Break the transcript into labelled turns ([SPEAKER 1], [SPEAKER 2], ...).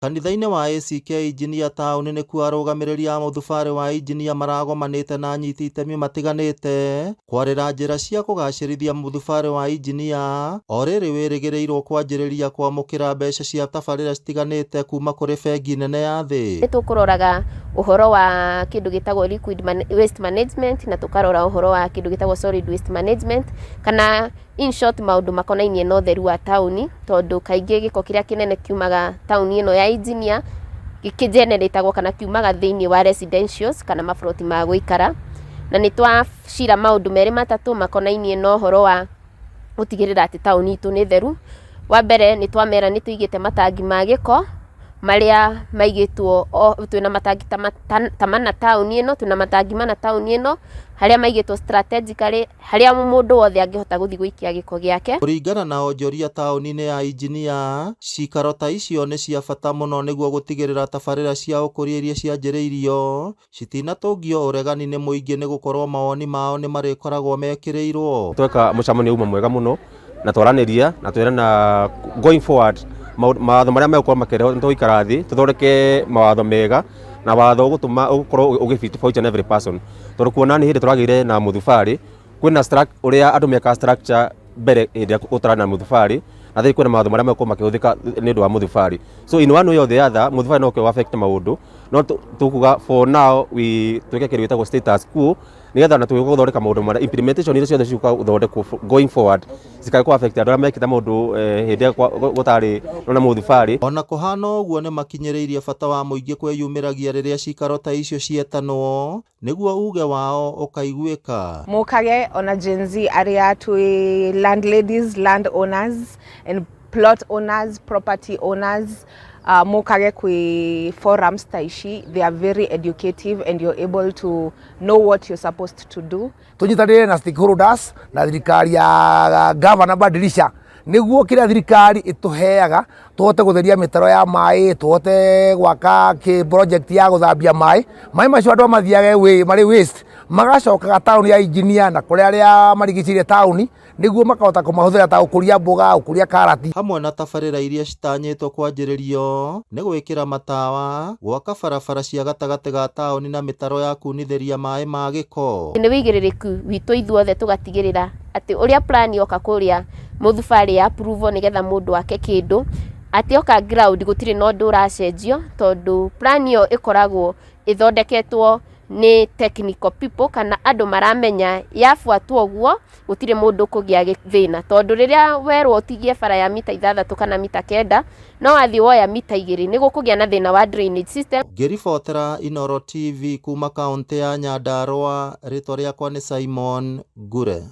[SPEAKER 1] Kanitha-inĩ wa ACK Engineer Town nĩkuo arũgamĩrĩri a mũthubarĩ wa injinia maragomanĩte na anyiti itemi matiganĩte kwarĩra njĩra cia kũgacĩrithia mũthubarĩ wa injinia o rĩrĩ wĩrĩgĩrĩirwo kwanjĩrĩria kwamũkĩra mbeca cia tabarĩra citiganĩte kuma kũrĩ bengi nene ya thĩ.
[SPEAKER 2] Nĩ tũkũroraga ũhoro wa kĩndũ gĩtagwo liquid waste management na tũkarora ũhoro wa kĩndũ gĩtagwo solid waste management, kana in short maũndũ makonainie na ũtheru wa taũni, tondũ kaingĩ gĩko kĩrĩa kĩnene kiumaga taũni ĩno ya Engineer gĩkĩgeneratagwo kana kiumaga thĩinĩ wa residentials kana maburoti ma gũikara. Na nĩ twacira maũndũ merĩ matatũ makonainie na ũhoro wa gũtigĩrĩra atĩ taũni itũ nĩ theru. Wa mbere nĩ twamera nĩ tũigĩte matangi ma gĩko marĩa maigĩtwo, twĩna matangi ta mana taũni ĩno, twĩna matangi mana taũni ĩno, harĩa maigĩtwo strategically harĩa mũndũ wothe angĩhota gũthiĩ gũikia gĩko gĩake.
[SPEAKER 1] Kũringana na onjoria taũni-inĩ ya Engineer, cikaro ta icio nĩ cia bata mũno nĩguo gũtigĩrĩra tabarĩra cia ũkũria iria cianjĩrĩirio citinatũngio ũregani nĩ mũingĩ nĩ gũkorwo mawoni mao nĩ marĩkoragwo mekĩrĩirwo.
[SPEAKER 3] Tweka mũcemanio uma mwega mũno na twaranĩria na twerana going forward mawatho marĩa megũkorwo makĩrehwo nĩ tũgũikara thĩ tũthondeke mawatho mega na watho ũgũtũma ũgũkorwo ũgĩ for each and every person, tondũ kuona nĩ hĩndĩ tũragĩire na mũthubarĩ kwĩna ũrĩa andũ mekaga structure mbere hĩndĩ ĩrĩa gũtarĩ na mũthubarĩ, na thĩĩ kwĩna mawatho marĩa megũkorwo makĩhũthĩka nĩ ũndũ wa mũthubarĩ. So in one way or the other, mũthubarĩ no ũke affect maũndũ, no tũkuga for now we twĩke kĩndũ gĩtagwo status quo nĩgetha na tũgĩũka gũthondeka maũndũ marĩa implementation iria ciothe ciũka gũthondekwo going forward cikae kũ affect andũ arĩa mekĩte maũndũ hĩndĩ ĩrĩa gũtarĩ na mũthubarĩ.
[SPEAKER 1] Ona kũhana ũguo, nĩ makinyĩrĩirie bata wa mũingĩ kwĩyumĩragia rĩrĩa cikaro ta icio cietanwo nĩguo uge wao ũkaiguĩka.
[SPEAKER 4] Mukage ona Gen Z arĩa twĩ landladies, land owners and plot owners, property owners, mukage kwi forums ta ici. They are very educative and you're able to know what you're supposed to do.
[SPEAKER 5] Tunyitanĩre na stakeholders na thirikari ya Gavana Badilisha nĩguo kĩrĩa thirikari ĩtũheaga tũhote gũtheria mĩtaro ya maĩ, tũhote gwaka kĩ project ya gũthambia maĩ. Maĩ macio andũ mathiage marĩ waste magacokaga taũni ya Engineer na kũrĩa arĩa marigicĩirie taũni nĩguo makahota kũmahũthĩra ta gũkũria mboga, gũkũria karati.
[SPEAKER 1] Hamwe na tabarĩra iria citanyĩtwo kwanjĩrĩrio nĩ gwĩkĩra matawa, gwaka barabara cia gatagatĩ ga taũni na mĩtaro ya kunithĩria maĩ ma gĩko.
[SPEAKER 2] Nĩ wĩigĩrĩrĩku witũ ithuothe tũgatigĩrĩra atĩ ũrĩa plan yoka kũrĩa mũthubarĩ ya approval nĩgetha mũndũ ake kĩndũ atĩ oka ground gũtirĩ na ũndũ ũracenjio, tondũ plan ĩyo ĩkoragwo ĩthondeketwo nĩ technical people kana andũ maramenya yabuatwo ũguo gũtirĩ mũndũ kũgĩa thĩna, tondũ rĩrĩa werwo ũtigie bara ya mita 6 kana mita 9 no wathiĩ woya mita 2 nĩ gũkũgĩa na thĩna wa drainage system.
[SPEAKER 1] Ngĩribotera Inooro TV kuma kaũntĩ ya Nyandarua, rĩtwa rĩakwa nĩ Simon Ngure.